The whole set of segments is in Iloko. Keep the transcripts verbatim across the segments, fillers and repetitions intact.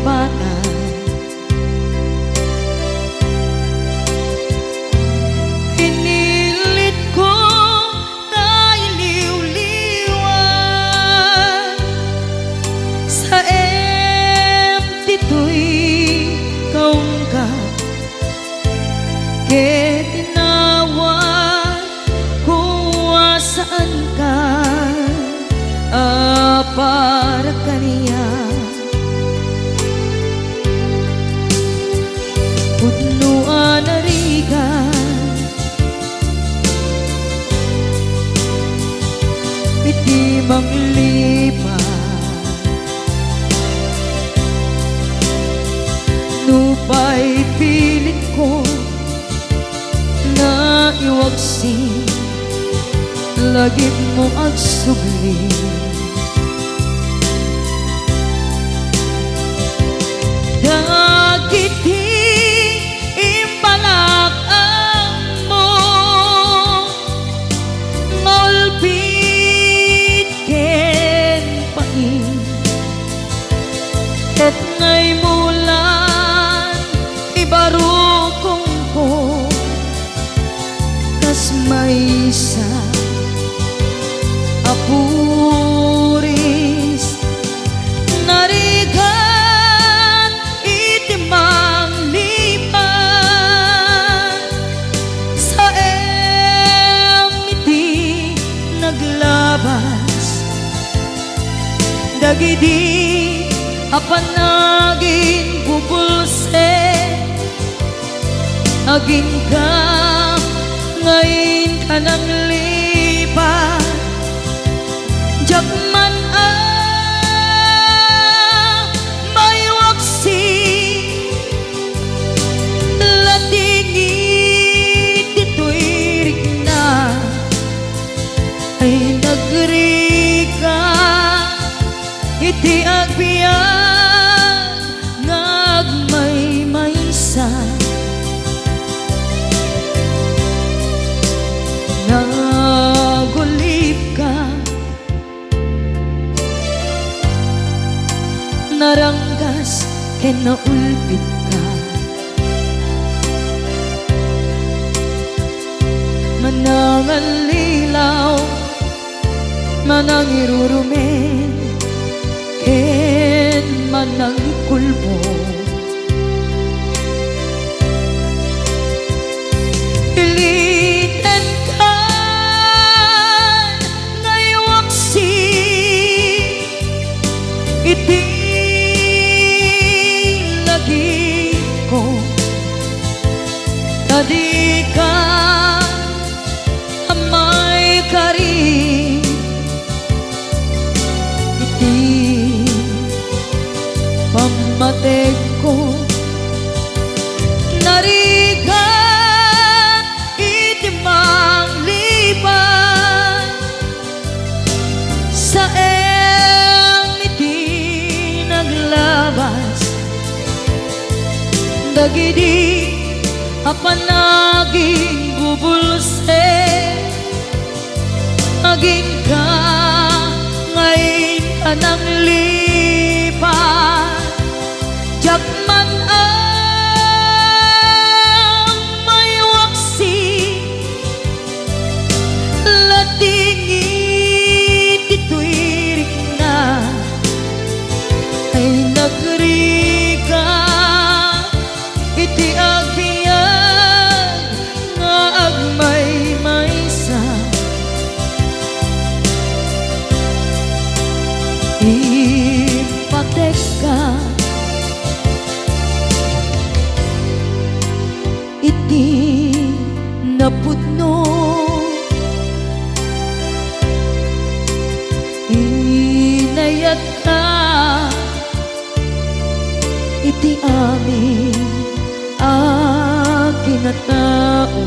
patay. Pinilitko nga iliwliwan, saem ditoy kaunggat, ket inawat ko a saanka a para kaniak. Pudno a narigat iti manglipat. Nupay pilitko nga iwaksi, lagipmo agsubli. Dagiti imbalak-ammo nga ulpit ken pain, ket naimulan ti barukongko kas maysa a puris. Narigat iti manglipat, saem iti naglabas dagidi a panaginbubulsek. Agingga nga inka nanglipat, diak man a maiwaksi. Lating iti tuirikna ay nagrigat iti agbiag nga agmaymaysa. Nagulipka, naranggas ken naulpitka. Manangallilaw, manangirurumen, ken manangikulbong. Ilitenka nga iwaksi iti lagipko, ta dika a maikari iti pammategko. Narigat iti manglipat, saem iti naglabas dagidi a panaginbubulsek. Agingga nga inka nanglipat, diak man a maiwaksi. Lating iti tuirikna ay nagrigat iti agbiag nga agmaymaysa. Impatekka iti napudno, inayatka iti amin a kinatao.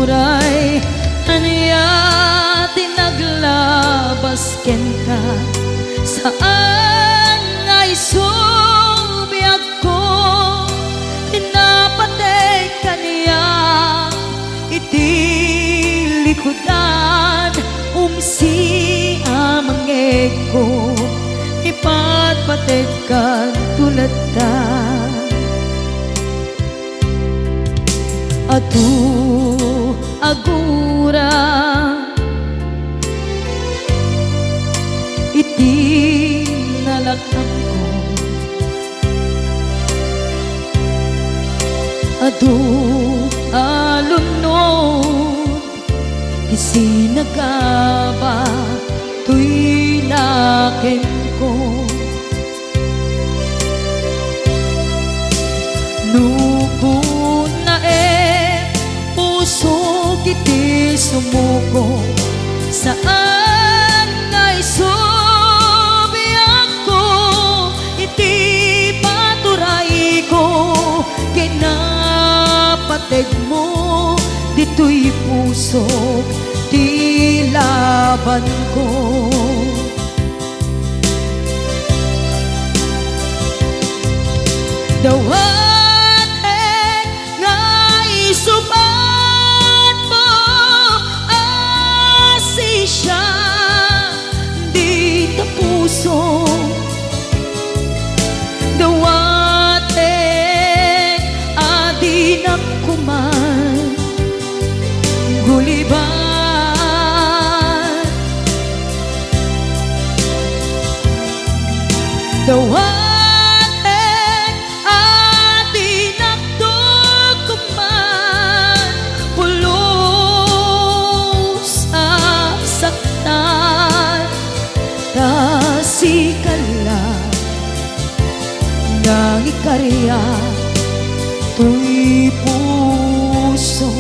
Uray ania ti naglabas kenka, saan nga isu biagko, pinapatek kaniak iti likudan, umsi a mangeg Pategkan tulad ta adu a gura iti nalak-amko. Adu a lunod ti sinagaba toy nakemko. No kunnaem, pusok iti sumuko, saan nga isubiakko iti paturayko ken napategmo ditoy pusok ti labanko. Dawatek nga isubatmo a sisiak dita puso. Dawatek a dinak koman gulibat. Dawatek a dinak koman pulos a saktan. Ta sika la nangikariak toy puso.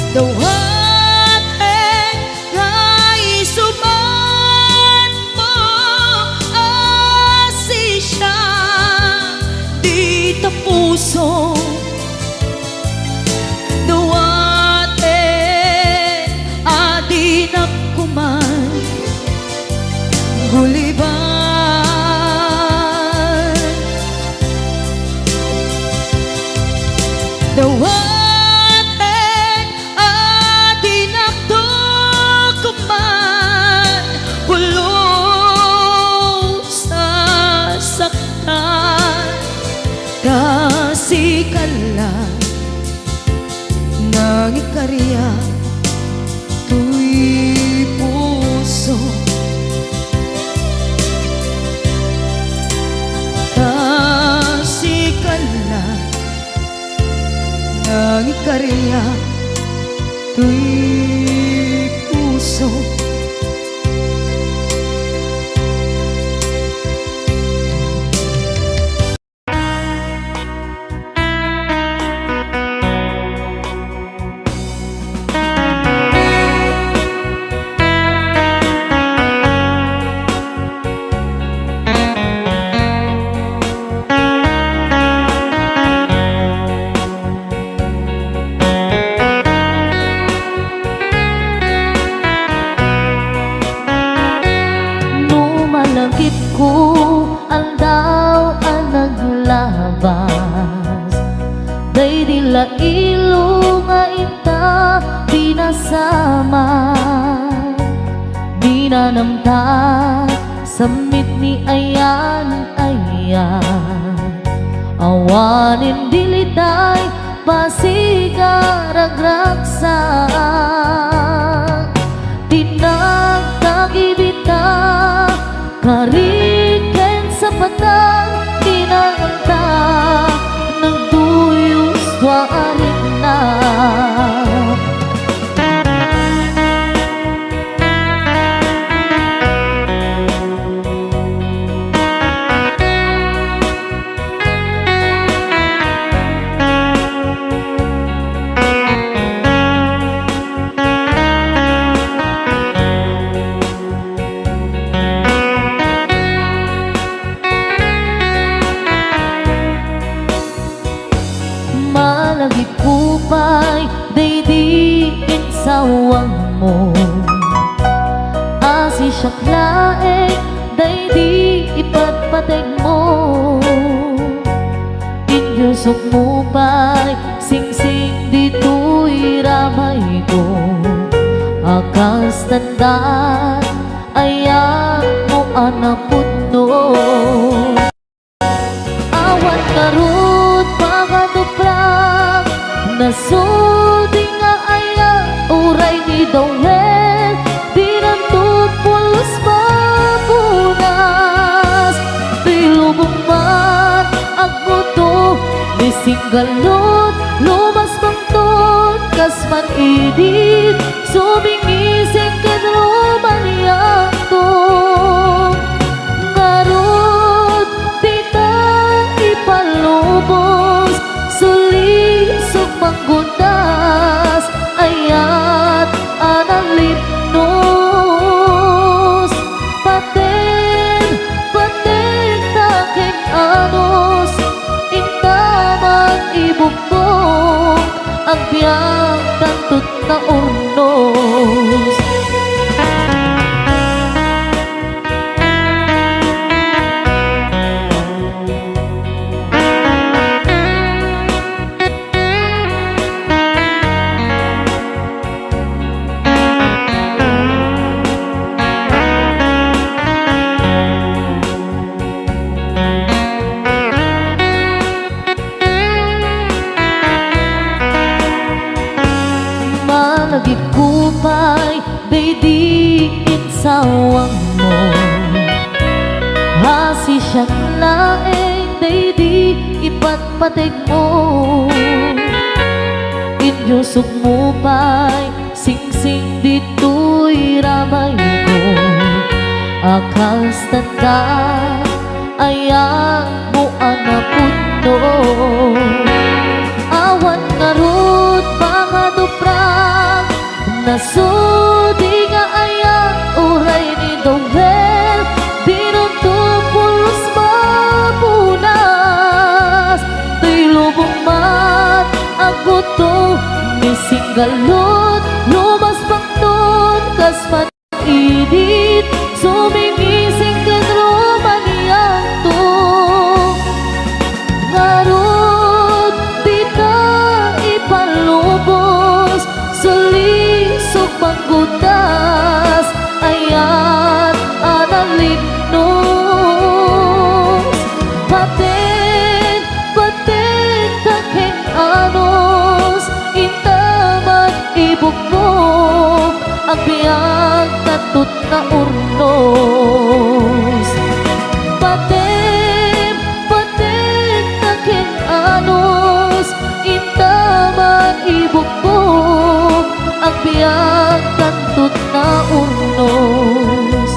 Dawatek nga isubatmo a sisiak dita puso. Dawatek a dinak koman gulibat. Dawatek a dinak koman pulos a saktan. Ta sika la nangikariak toy puso. Ta sika la nangikariak toy puso. No malagipko, aldaw a naglabas, daydi la ilo nga inta pinasamak. Dinanamta sammit ni ayan-ayan, awanen dilitay pasiga ragragsak. Ti nagtagibita, kari ken sapatan, kinanganta, nagduyos tua a rikna. awangmo. Asi siak laeng daydi ipatpategmo. Inyusokmo pay singsing ditoy ramayko. A kas tandan, ayatmo a napudno. Awan ngarud makaduprak, nasudi nga ayat uray ni Dawel, dinanto pulos mapunas. Ti lubong man agbuto, ni singgalot, lumasbangton, kas man idi, sumingising ken rumaniangto. Ngarud, dita ipalubos, sulisog manggundas, ayat a nalipnos. Paten, paten ta ken anus, inta man ibukbok, agbiag tanto ta urnos. Malagipko pay daydi insawangmo. Asi siak laeng daydi ipatpategmo. Inyusokmo pay singsing ditoy ramayko. A kas tandan, ayatmo a napudno. Awan ngarud makaduprak, nasudi nga ayat uray ni Dawel, dinanto pulos mapunas. Ti lubong man agbuto, ni singgalot, lumasbangton, kas man idi, sumingising ken rumaniangto. Ngarud, dita ipalubos, sulisog manggundas, ayat a nalipnos. Paten, paten ta ken anus, inta man ibukbok, agbiag tanto ta urnos. Paten, paten ta ken anus, inta man ibukbok, agbiag tanto ta urnos.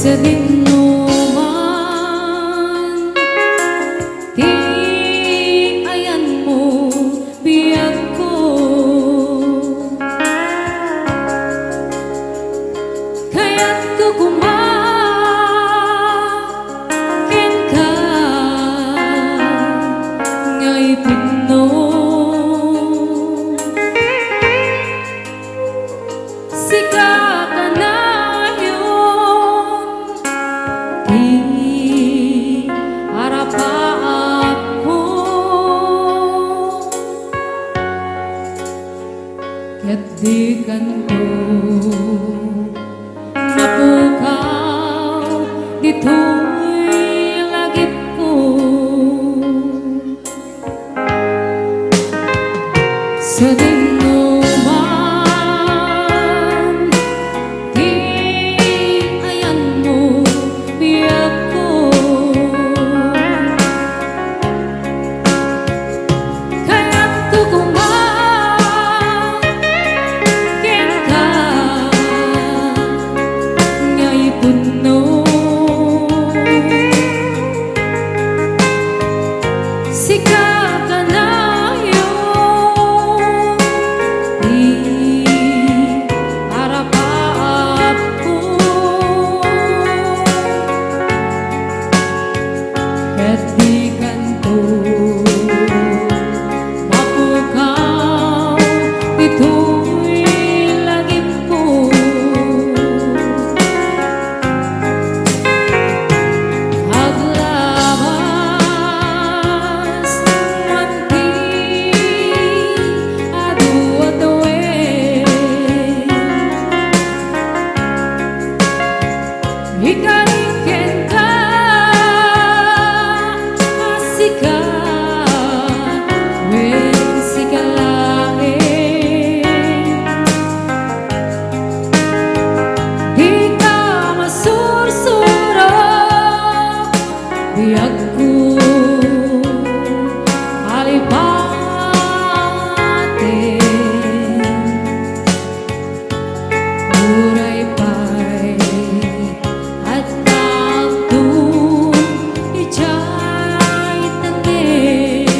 Sadinoman ti ayanmo, biagko. Kayatko koma kenka nga ipudno. Sika kanayon ti arapaapko, ket dikanto mapukaw ditoy lagipko. Sadinoman ti ayanmo, biagko. Kayatko koma kenka nga ipudno. Sika kanayon ti arapaapko, ket dikanto mapukaw ditoy lagipko. Aglabas man ti adu a tawen, ikarik kenka a sika, wen sika laeng. Dika masursuro, biagko, alipaten. Uray pay addaakto idiay tanem.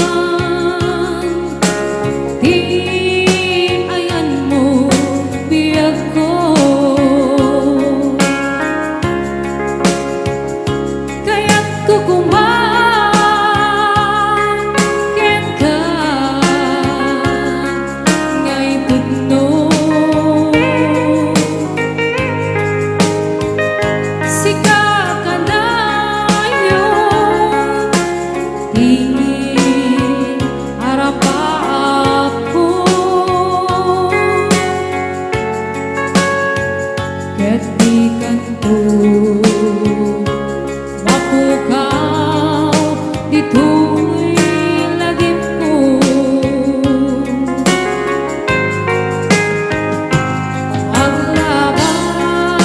Sadinoman ti ayanmo, biagko. Kayatko koma kenka nga ipudno. Sika kanayon ti arapaapko, ket dikanto mapukaw ditoy lagipko.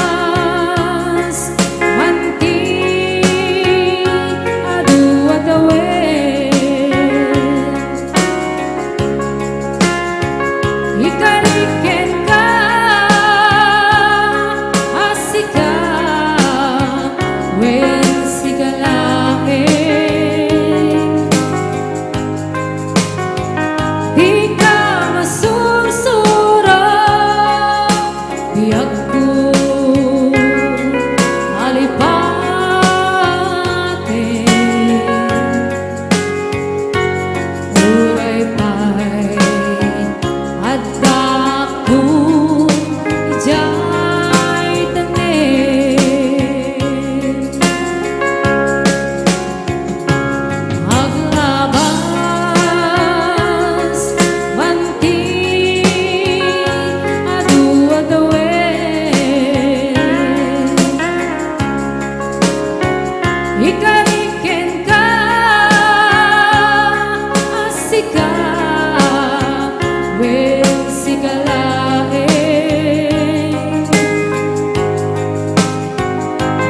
Aglabas man ti adu a tawen, ikarik kenka a sika, we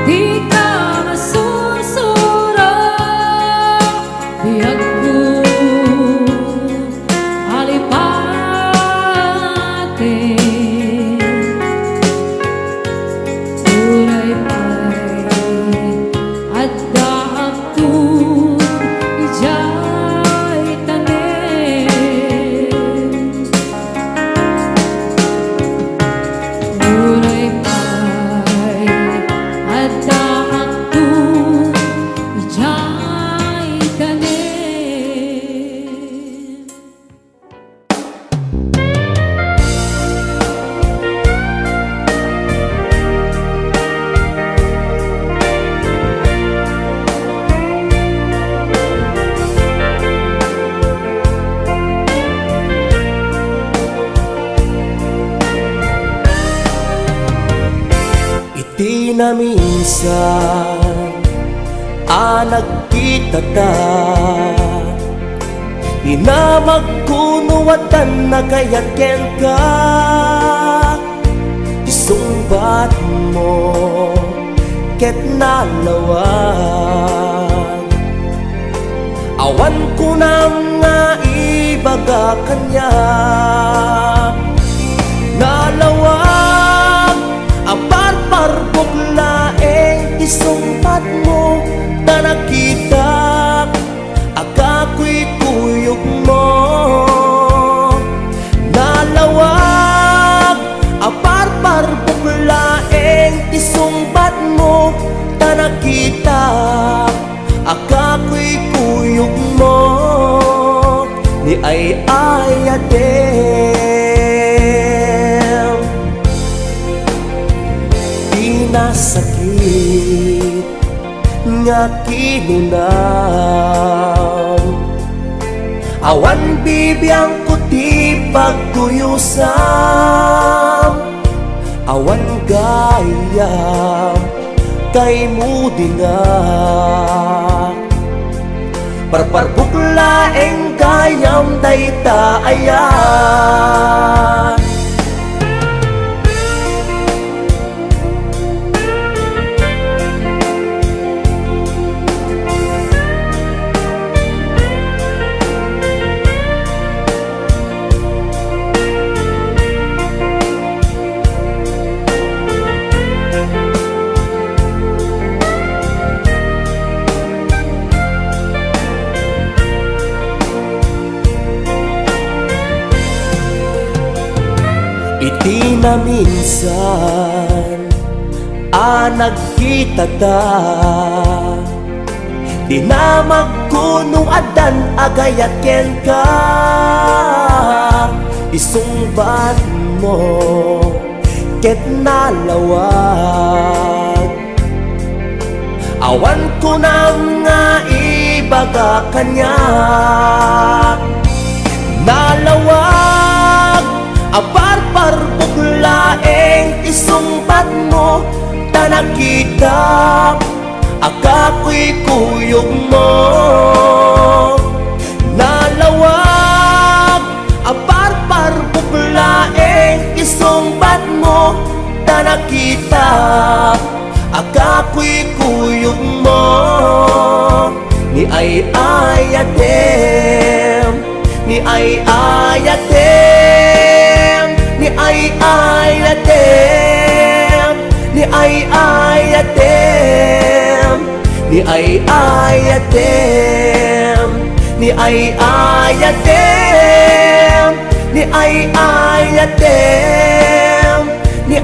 Dika masursuro, biagko, alipatim. Uray pay addaakto idiay tanem. Uray pay addaakto idiay tanem. Iti naminsan a nagkitata, dinamagko no addan nagayat kenka. Ti sungbatmo ket nalawag. Awan kunam nga ibaga kaniak. Nalawag a parparbuk laeng ti sungbatmo, ta nakitak a kakuykuyogmo. Nalawag a parparbuk laeng ti sungbatmo, ta nakitak a kakuykuyogmo ni ay-ayatem. Ti nasakit nga kinunam, awan bibiangko ti pagkuyusam. Awan gayam, kaimudingak. Parparbuk laeng gayam dayta aya. Iti naminsan a nagkitata, dinamagko no addan agayat kenka. Ti sungbatmo ket nalawag. Awan kunam nga ibaga kaniak. Nalawag a parparbuk laeng ti sungbatmo, ta nakitak a kakuykuyogmo. Nalawag a parparbuk laeng ti sungbatmo, ta nakitak a kakuykuyogmo. Ni ay-ayatem, ni ay-ayatem, ni ay-ayatem, ni ay-ayatem. Ni ay-ayatem, ni ay-ayatem, ni ay-ayatem, ni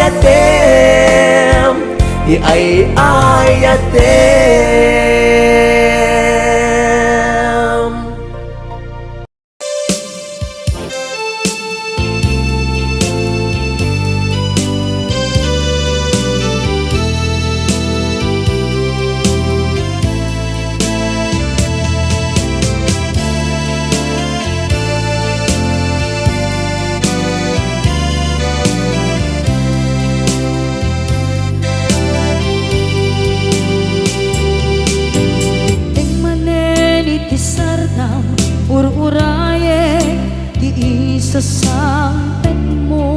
ay-ayatem, ni ay-ayatem. Bigbig manen iti sardam, ur-urayek ti isasangpetmo.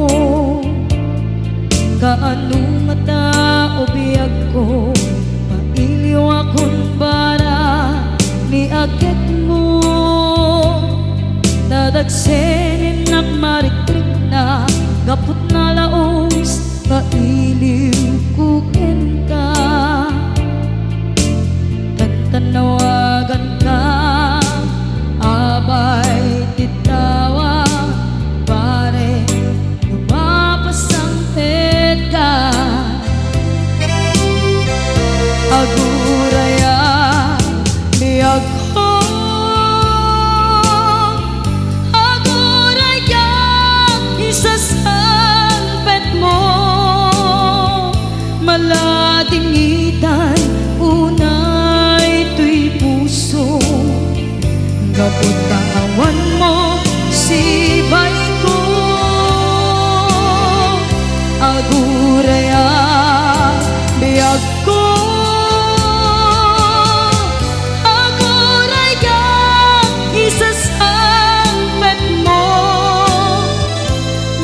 Kaano ngata, o Maladingitan unay toy puso, gapu ta awanmo sibayko. Aguray a biagko, aguray a isasangpetmo.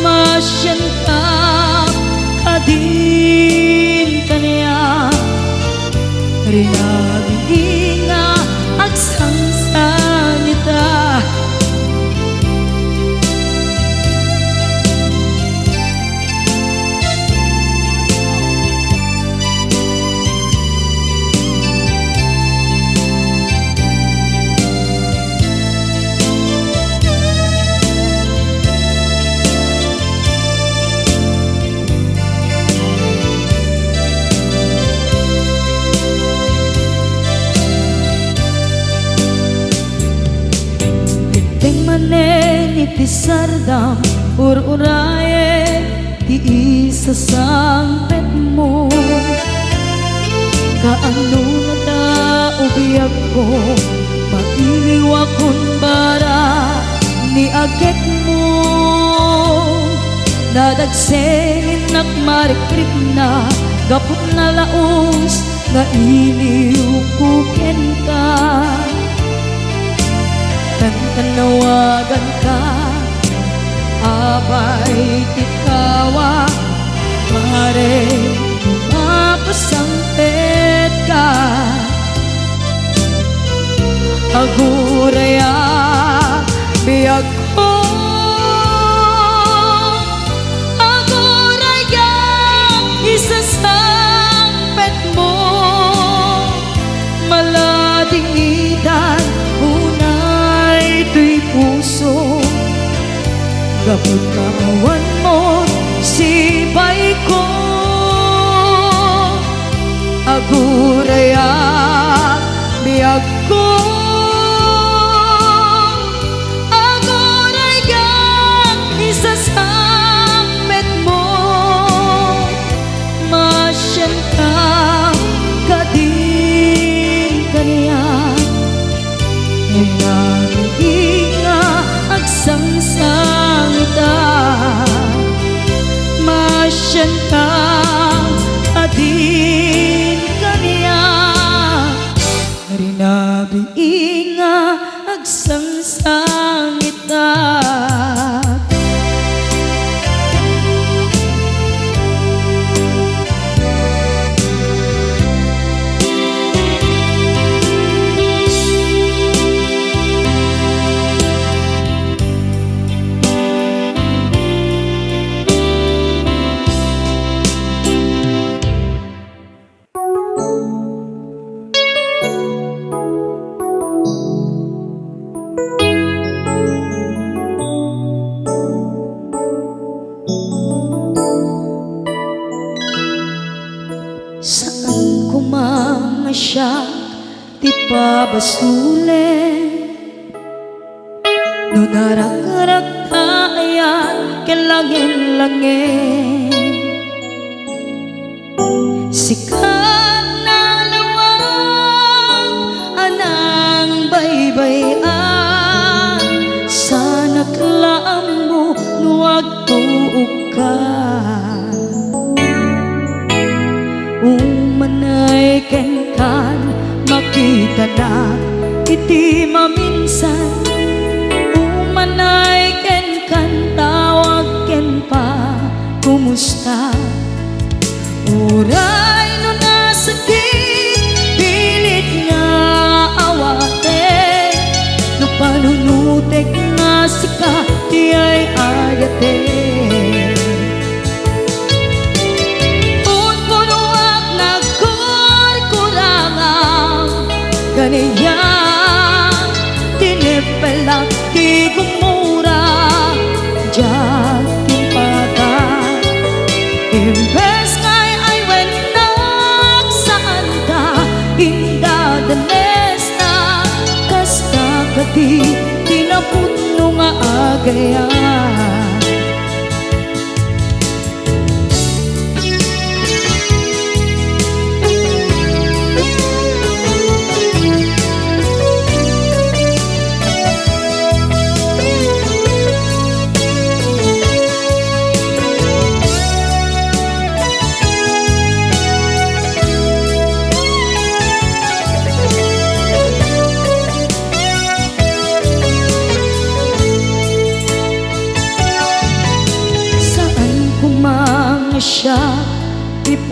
Masianka kadin kaniak, rinabii nga agsangsangita. Dimteng manen iti sardam, ur-urayen ti isasangpetmo. Kaano ngata, o biagko, mailiwakon bara ni agekmo? Nadagsenak marikrikna gapu ta nalaus nga iliwko kenka. Tantannawaganka, apay ti kawa, pare, mapasangpetka. Aguray a biagko, aguray a isasangpetmo. Maladingitan unay toy puso, gapu ta awanmo sibayko. Aguray a biagko, aguray a isasangpetmo. Masianka kadin kaniak, rinabii nga agsangsangita. Masianka kadin kaniak, rinabii nga agsangsangita. Saan koma nga siak ti pabasolen. No naragrakta ayan ken langin-langin, sika nalawag a nangbaybay-an, saanak la ammo no agtuokka. Umanay kenkan, makitanak iti maminsan. Umanay kenkan, tawag ken pa, kumusta? Uray no nasakit, pilit nga awaten, no panunutek nga sika ti ay-ayaten. Pudpuduak nagkurkurangam, ganiak, tineppelak ti gummurak, diak timpatak. Imbes nga ay-aywennak, saanka indadanesnak, kasta kadi ti napudno nga agayam.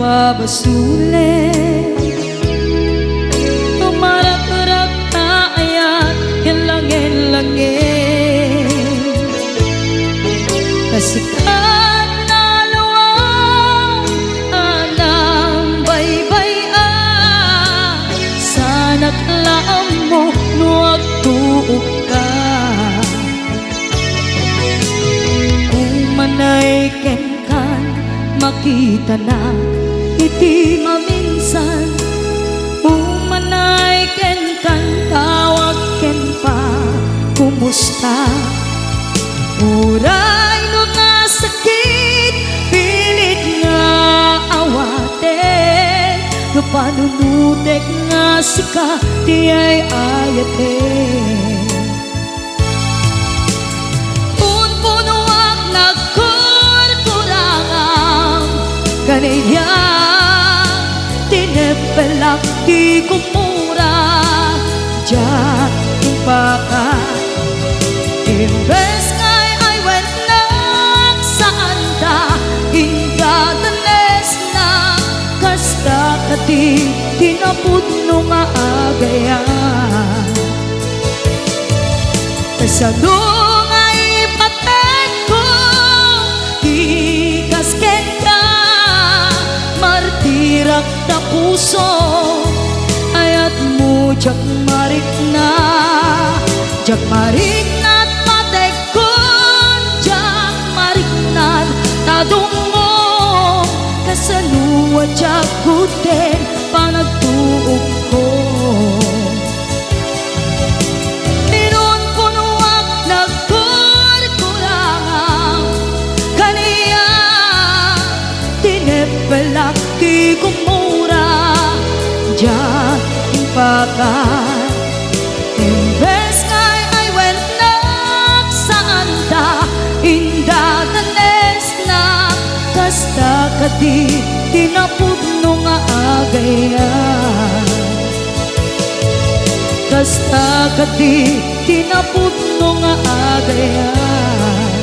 Pabasolek, tumarakrak ta ayat ken langellangel. Kasikad na luang a nangbaybay-a, sanak la ammo no agtuokka. Umanay kenkan, makitanak iti maminsan. Umanay kenkan, tawag ken pa, kumusta? Uray no nasakit, pilit nga awaten, no panunotek nga sika ti ay-ayaten. Punpunoak nagkurkurangam, kaniak tineppelak ti gumura, diak impaka. Imbes nga ay-aywennak, saanta indadanesna, kasta kadi ti napudno nga agayat. Kasano nga ipatekko ti kas kenka? Martirak ta puso, ayatmo diak marikna. Diak marikna ta tekkon, diak marikna ta dumngom. Kasano a diak gudden panagtuokko? Inunpunoak nagkurkurangam, kaniak tineppelak ti gumura, diak impaka. Imbes nga ay-aywennak, saanta indadanesna, kasta kadi ti napudno nga agayat. Kasta kadi ti napudno nga agayat.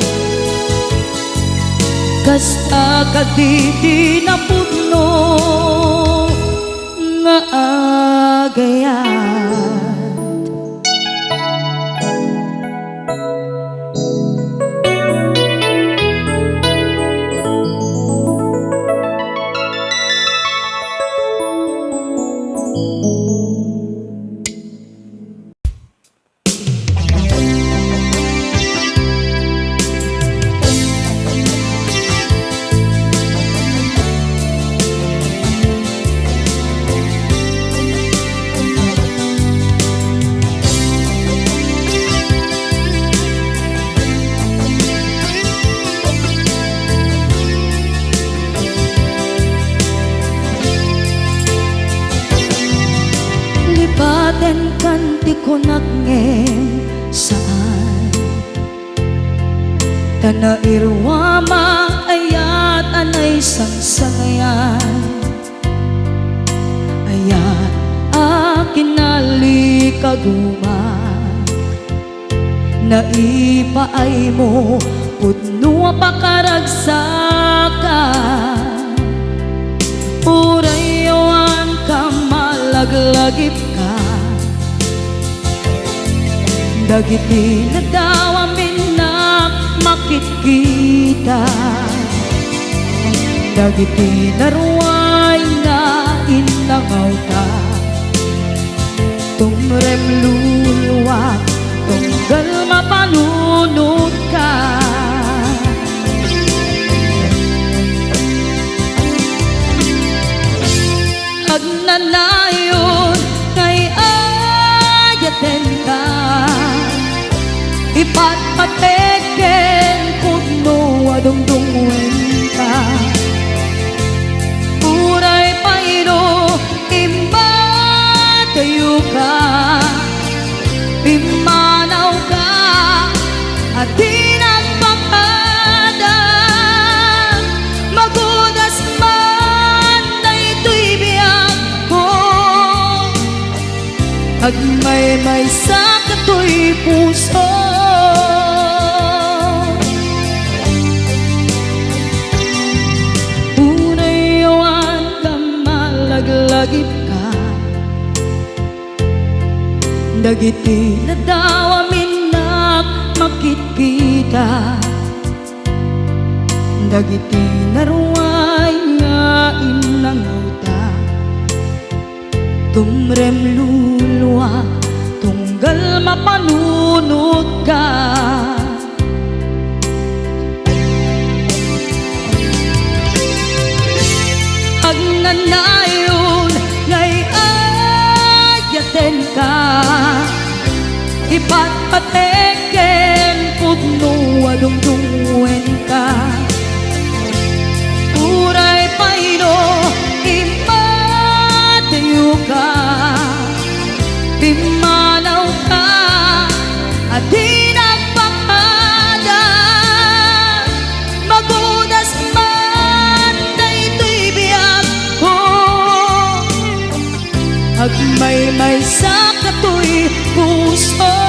Kasta kadi ti napudno nga agayat. Lipatenkan ti kunak ngem saan. Ta nairuamak ayat a naisangsangayan. Ayat a kinalikagumak. Naipaaymo pudno a pakaragsakan. Uray awan ka, malaglagipka. Dagiti nadawaminnak makitkita. Dagiti naruay nga innangawta. Tumrem luluak, tunggal mapanunotka. Agnanayon nga ay-ayatenka, ipatpatek ken pudno a dungdungngoenka. Uray pay no immadayoka, pimmanawka a di nagpakada. Magudas man daytoy biagko, agmaymaysa katoy puso. Uray awan Agipka dagiti ladaw a minnak makitkita, dagiti naruay nga innangawta. Tumrem luluak tunggal mapanunotka. Agnanayon nga ay-ayatenka, ipatpatek ken pudno a dungdungngoenka. Uray pay no immadayoka, pimmanawka a di nagpakada. Magudas man daytoy biagko, agmaymaysa katoy puso.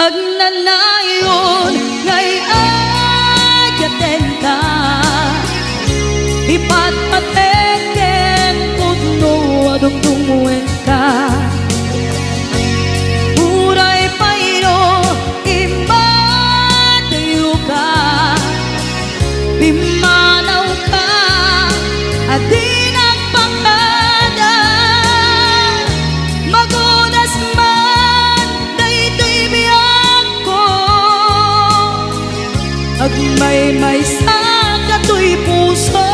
Agnanayon nga ay-ayatenka, ipatpatek ken pudno a dungdungngoenka. Uray pay no immadayoka, pimmanawka a di nagpakada. Magudas man daytoy biagko, agmaymaysa katoy puso.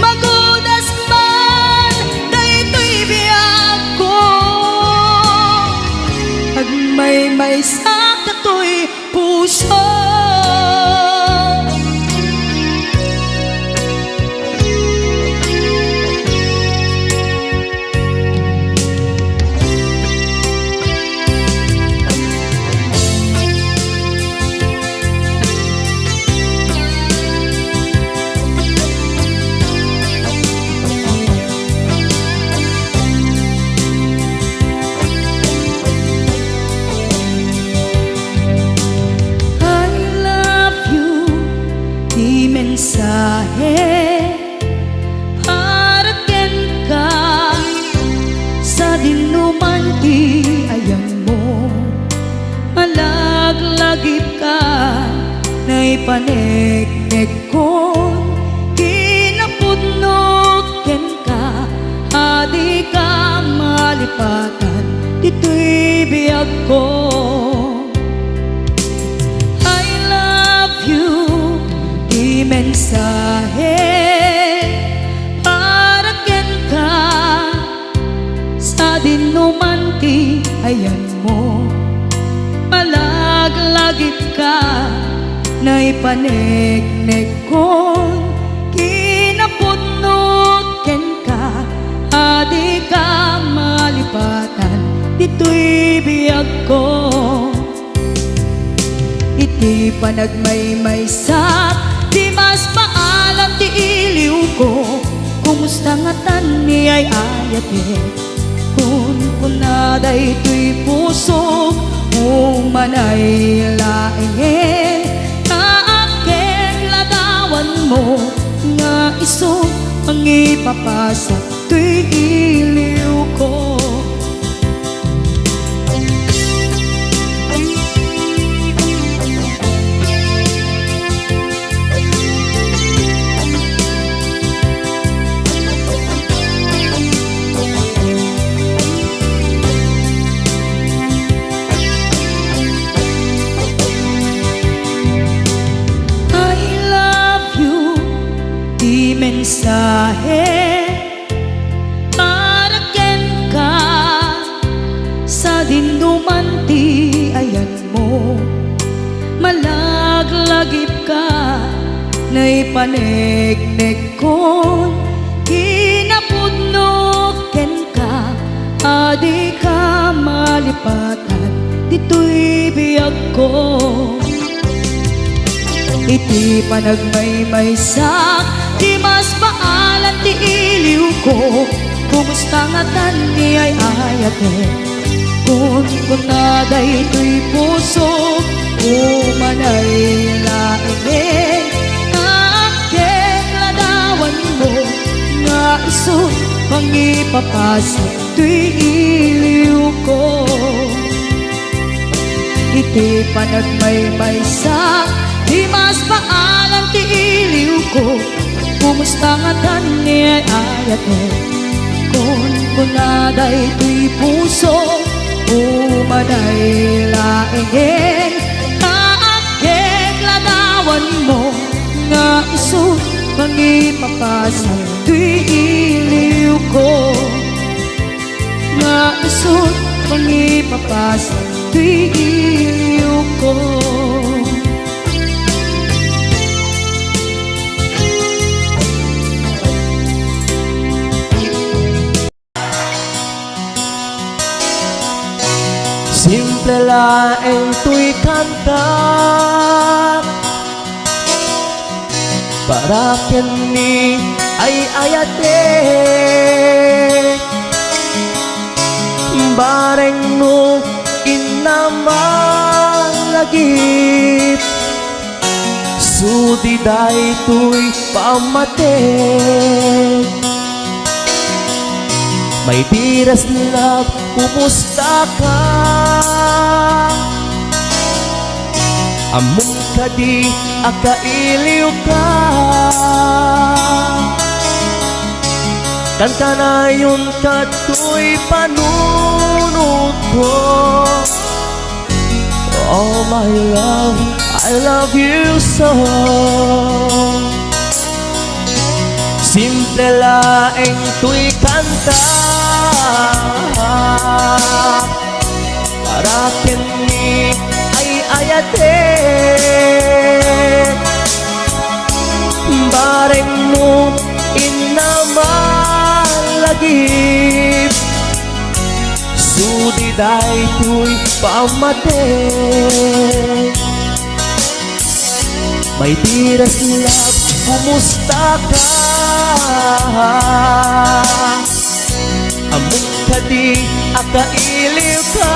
Magudas man daytoy biagko, agmaymaysa katoy puso. I love you, ti mensahe para kenka. Sadin no man ti ayanmo, malaglagipka, naipaneknekkon kinapudno kenka, a dika malipatan ditoy biagko. I love you, ti mensahe para kenka. Sadin no man ti ayanmo, malaglagipka, naipaneknekkon kinapudno kenka, a dika malipatan ditoy biagko. Iti panagmaymaysak, di mas maalam ti iliwko. Kumusta ngatan ni ay-ayatek? Kunkuna daytoy pusok, umanay laengen, ta akin ladawanmo nga isu mangipapasa toy iliwko. I love you, ti mensahe para kenka. Sadin no man ti ayanmo, malaglagipka, Naipaneknekkon kinapudno kenka, a dika malipatan ditoy biagko. Iti panagmaymaysak, dimas baalan ti iliwko, kumusta ngatan ni ay-ayatek? Kunkuna daytoy puso, umanay laengen, nga agkek ladawanmo, nga isu mangipapasa toy iliwko. Iti panagmaymaysa, dimas baalan ti iliwko. Kumusta ngatan ni ay-ayatek? Kunkuna daytoy puso, umanay laengen, nga agkek ladawanmo, nga isu mangipapasa toy iliwko. Nga isu mangipapasa toy iliwko. Simple laeng toy kanta para ken ni ay-ayatek. Bareng no inna malagip, sudi daytoy pammatek. My dearest love, kumusta ka? Ammom kadi a kailiwka? Kankanayon kadtoy panunotko. Oh, my love, I love you so. Simple laeng toy kanta para ken ni ay-ayatek. Bareng no inna malagip, sudi daytoy pammatek. My dearest love, kumusta ka? Ammom kadi a kailiwka?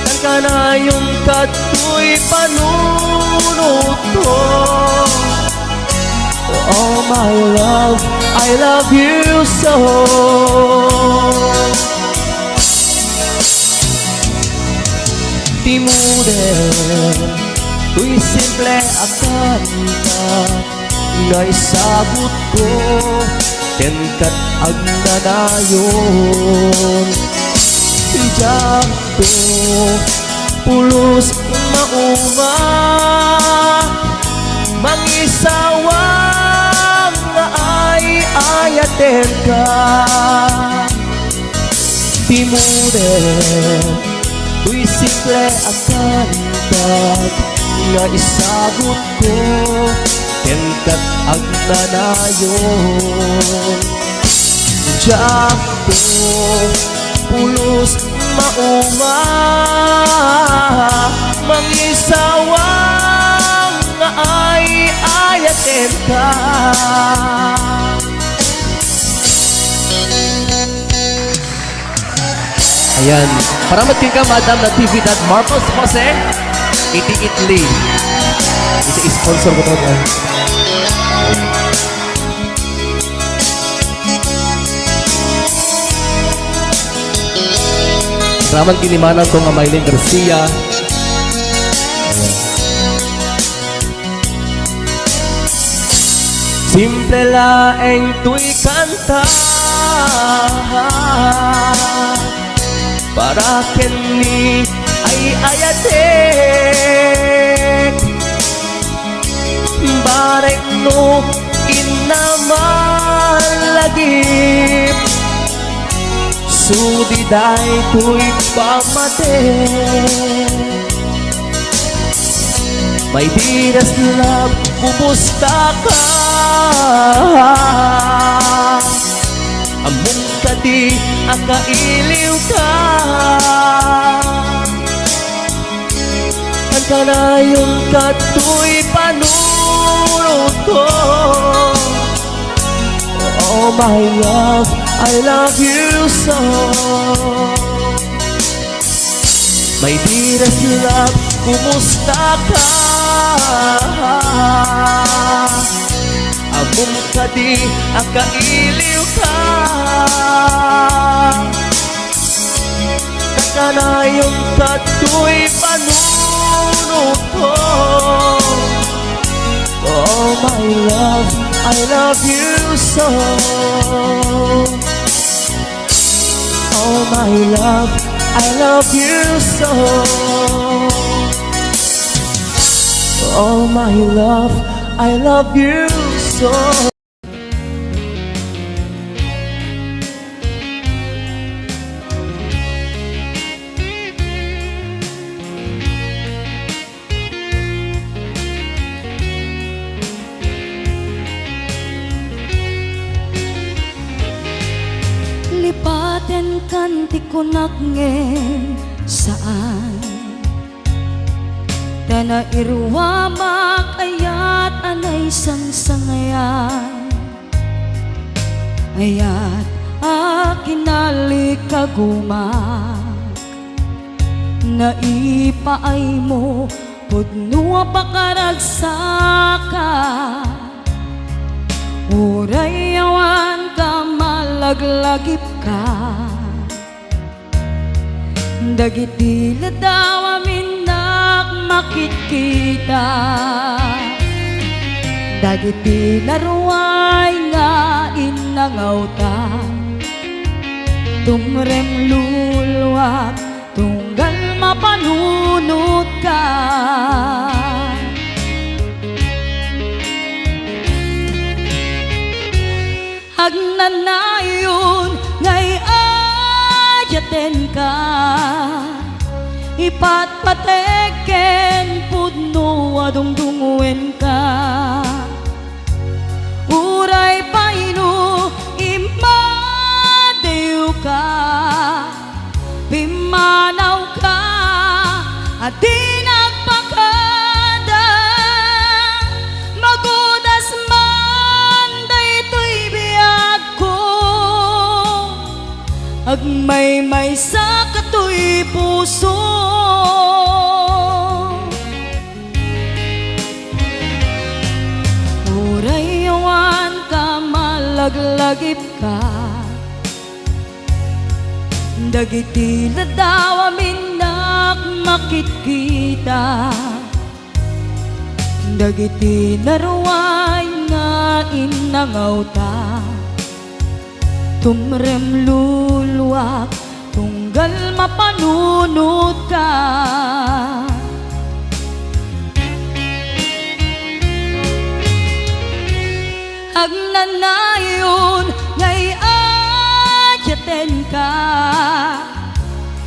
Kankanayon kadtoy panunotko. Oh, my love, I love you so. Timuder, toy simple a kanta nga isagutko, ken ket agnanayon. Diakto pulos mauma, mangisawang nga ay-ayatenka. Timuder, toy simple a kanta nga isagutko, ken ket agnanayon. Diakto pulos mauma, mangisawang nga ay-ayatenka. Ayan. Paramat kenka, Madam Natividad Marcos Jose, iti Italy. Iti sponsor ko to, eh. Raman ken ni manang ko nga Mylene Garcia. Ayan. Simple laeng toy kanta para ken ni ay-ayatek. Bareng no inna malagip, sudi daytoy pammatek. My dearest love, kumusta ka? Ammom kadi a kailiw ka? Kanayon katoy panunot ko. Oh my love, I love you so. My dearest love, kumusta ka? Ammom kadi a kailiw ka? Kanayon katoy panunot ko. Oh my love, I love you so. Oh my love, I love you so. Oh my love, I love you so. Lipatenkan ti kunak ngem saan. Ta nairuamak ayat a naisangsangayan, ayat a kinalikagumak. Naipaaymo pudno a pakaragsaka, uray awan ka malaglagipka. Dagiti ladaw a minnak makitkita, dagiti naruay nga innangawta, tumrem luluak tunggal mapanunotka. Agnanayon nga iyayatenka, ipatpatek ken pudno a dungdungngoenka. Uray pay no immadewka, pimmanawka a di nagpakada, magudas man daytoy biagko, agmaymaysa katoy puso. Uray awan ka malaglagipka, dagiti ladaw a minnak makitkita, dagiti naruay nga innangawta, tumrem luluak tunggal mapanunotka. Agnanayon nga iyayatenka,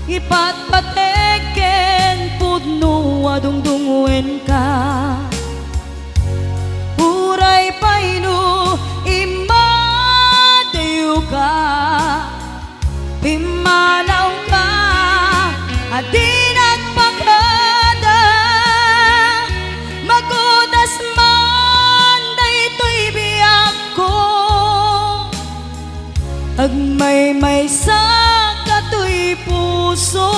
ipatpatek ken pudno a dungdungngoenka. Uray pay no immadewka, pimmanawka a di nagpakada, magudas man daytoy biagko, agmaymaysa katoy puso.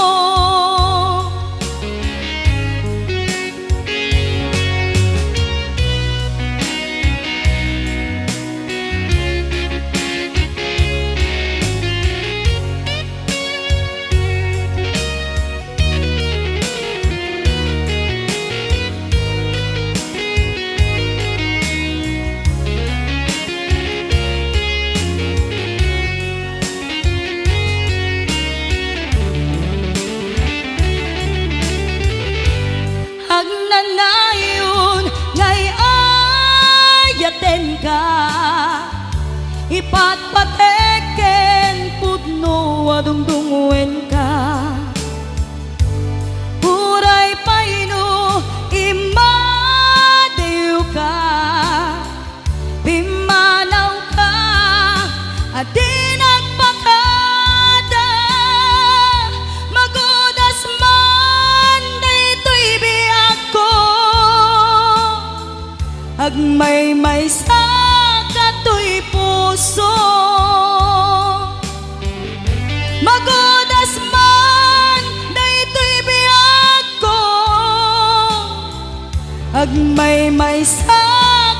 Agnanayon nga iyayatenka, ipatpatek ken pudno a dungdungngoenka. Uray pay no imma Maymaysa katoy puso, magudas man daytoy biagko. Agmaymaysa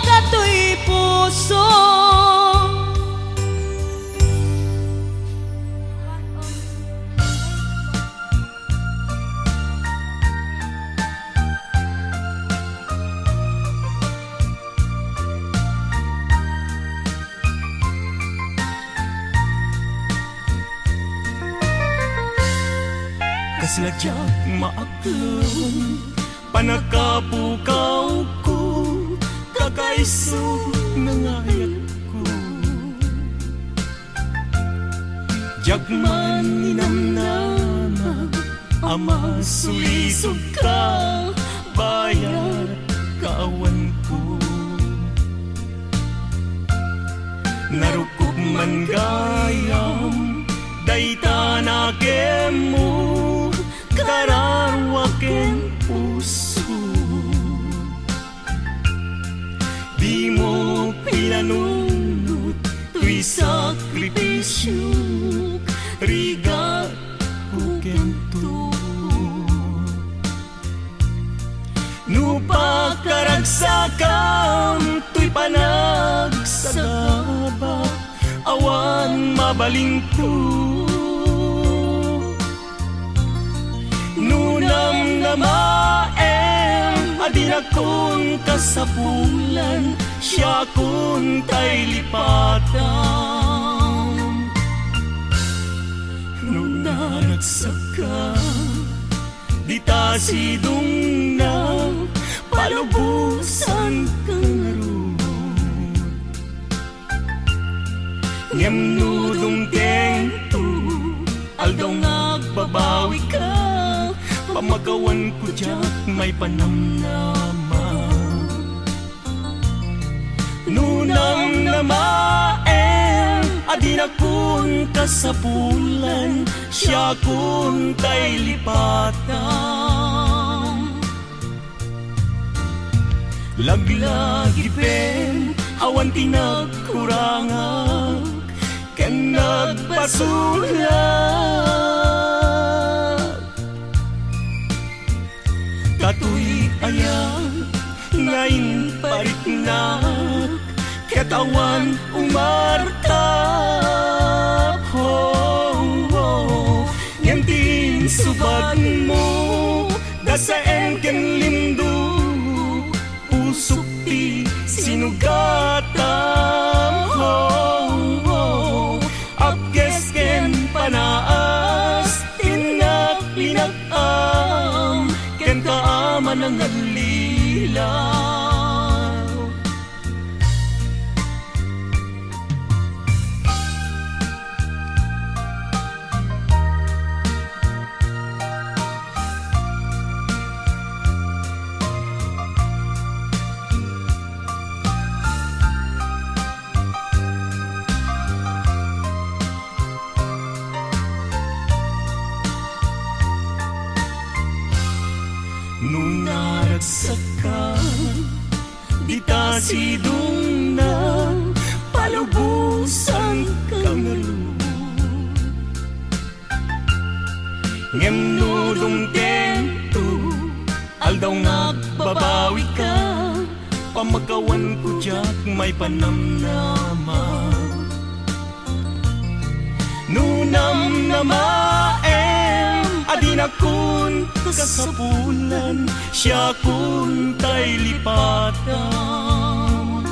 katoy puso. Kasla diak maaklon, pannakapukawko, kakaiso nangayatko. Diak man ninamnama a masulisogka, bayat kaawanko. Narukop man gayam dayta nakemmo, kararua ken puso. Dimo pinanunot toy sakripisiok, rigatko ken tuok. No pakaragsakam toy panagsagaba, awan mabalinko. No namnamaem a dinakon kasapulan, siakon tay lipatan. No naragsakka, dita sidongna, palubosanka ngarud. Ngem no dumtengto, aldaw nga agbabawika, pamakawanko diak maipanamnama. No namnamaem a dinakon kasapulan, siakon tay lipatan. Laglagipem, awan ti nagkurangak ken nagpasulak. Datoy aya nga impariknak, ket awan umartap. Ho, ho. Ngem ti insubagmo, dasaem ken limdo, pusok ti sinugatam. Ho, ho. Apkes ken panaas, tinnak linag-am, ken kaam a nangallilaw. No naragsakka, dita sidongna, palubosanka ngarud. Ngem no dumtengto, aldaw nga agbabawika, pamakawanko diak maipanamnama. No namnamaem a dinakon kasapulan, siakon tay lipatan.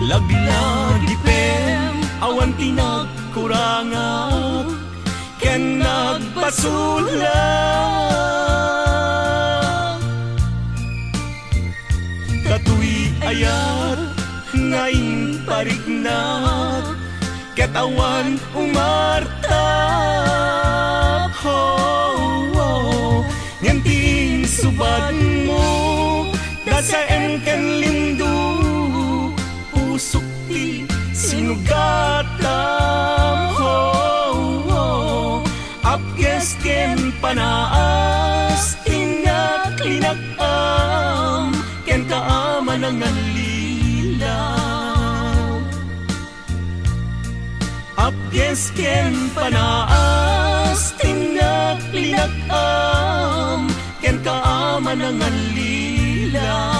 Laglagipem, awan ti nagkurangak ken nagpasulak. Datoy ayat nga impariknak, ket awan umartap. Ho, ho. Ngem ti insubagmo, dasaem ken limdo, pusok ti sinugatam. Ho, ho. Apkes ken panaas, tinnak linag-am, ngallilaw. Apges ken panaas, tinnak, linag-am, ken kaama nangallila.